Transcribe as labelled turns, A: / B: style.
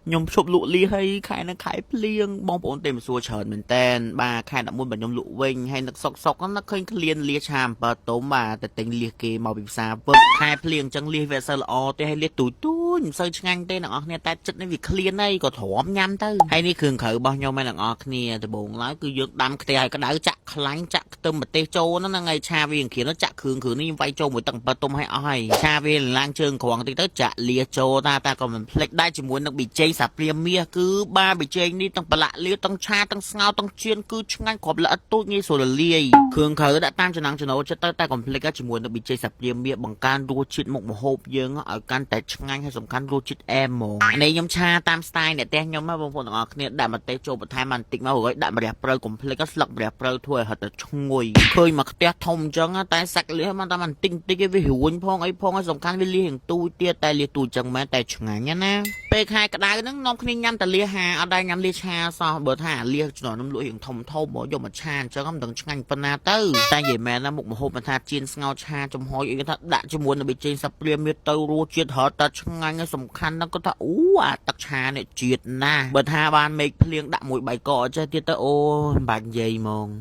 A: ខ្ញុំឈប់លក់លៀសហើយខែនឹងខែភ្លៀងបងប្អូនទេមសួរច្រើនមែនតែនបាទខែ11បើខ្ញុំលក់វិញហើយនឹកសុកសុកហ្នឹងឃើញក្លៀនលៀសឆា7ទុំបាទតែទិញលៀសគេមកពីផ្សារពឹកខែភ្លៀងអញ្ចឹងលៀសវាអត់សូវល្អទេហើយលៀសទូចទូចមិនសូវឆ្ងាញ់ទេអ្នកនរគ្នាតែចិត្តនេះវាក្លៀនហើយក៏ទ្រាំញ៉ាំទៅហើយនេះគ្រឿងក្រៅរបស់ខ្ញុំឯអ្នកនរគ្នាដំបូងឡើយគឺយើងដាំខ្ទះឲ្យក្តៅចាក់ខ្លាញ់ចាក់ខ្ទឹមម្ទេសចូលហ្នឹងហើយឆាវាគ្រាចាក់គ្រឿងគ្រឿងនេះខ្ញុំវាយចូលមួយទឹក7ទុំឲ្យអស់ហើយឆាវាឡើងជើងក្រងតិចទៅចាក់លាចូលតាតាក៏មិនភ្លេចដែរជាមួយនឹងប៊ីចេងសាព្រាមាសគឺបាទប៊ីចេងនេះទាំងប្រឡាក់លាទាំងឆាទាំងស្ងោរទាំងចៀនគឺឆ្ងាញ់គ្រាប់ល្អិតទូចងាយស្រួលរលាយគ្រឿងក្រៅដាក់តាមចំណង់ចំណូលចិត្តទៅតែកុំភ្លេចជាមួយនឹងប៊ីចេងសាព្រាមាសបង្កើនរសជាតិមុខម្ហូបយើងឲ្យកាន់តែឆ្ងាញ់ហើយសំខាន់រសជាតិអែមហ្មងនេះខ្ញុំឆាតាម style អ្នកផ្ទះខ្ញុំណាបងប្អូនទាំងអស់គ្នាដាក់ម្ទេសចូលបន្ថែមបន្តិចមករួចដាក់ម្រះព្រៅកុំភ្លេចស្លឹកម្រះព្រៅធ្វើឲ្យហិតតែឈ្ងុយឃើញមកខ្ទះធំអញ្ចឹងតែសាច់លៀសមកតែបន្តិចបន្តិចឯងវារួញផងអីផងហើយសំខាន់វាលៀសរៀងទូចទៀតតែលៀសទូចចឹងមែនតែឆ្ងាញ់ណាពេលខែក្តៅហ្នឹងនាំគ្នាញ៉ាំតែលៀសហាអត់ដែរញ៉ាំលៀសឆាសោះបើថាលៀសជំនាន់ខ្ញុំលក់រៀងធំធំមកយកមកឆាអញ្ចឹងមិនដឹងឆ្ងាញ់ប៉ុណ្ណាទៅតែនិយាយមែនណាមុខម្ហូបមិនថាចៀនស្ងោរឆាចំហុយអីគេថាដាក់ជាមួយនឹងប៊ីចេងសាព្រាមៀទៅរសជាតិរត់តែឆ្ងាញ់ហើយសំខាន់ហ្នឹងគាត់ថាអូអាទឹកឆានេះជាតិណាស់បើថាបានមេឃភ្លៀងដាក់មួយបាយកកចេះទៀតទៅអូមិនបាច់និយាយហ្មង។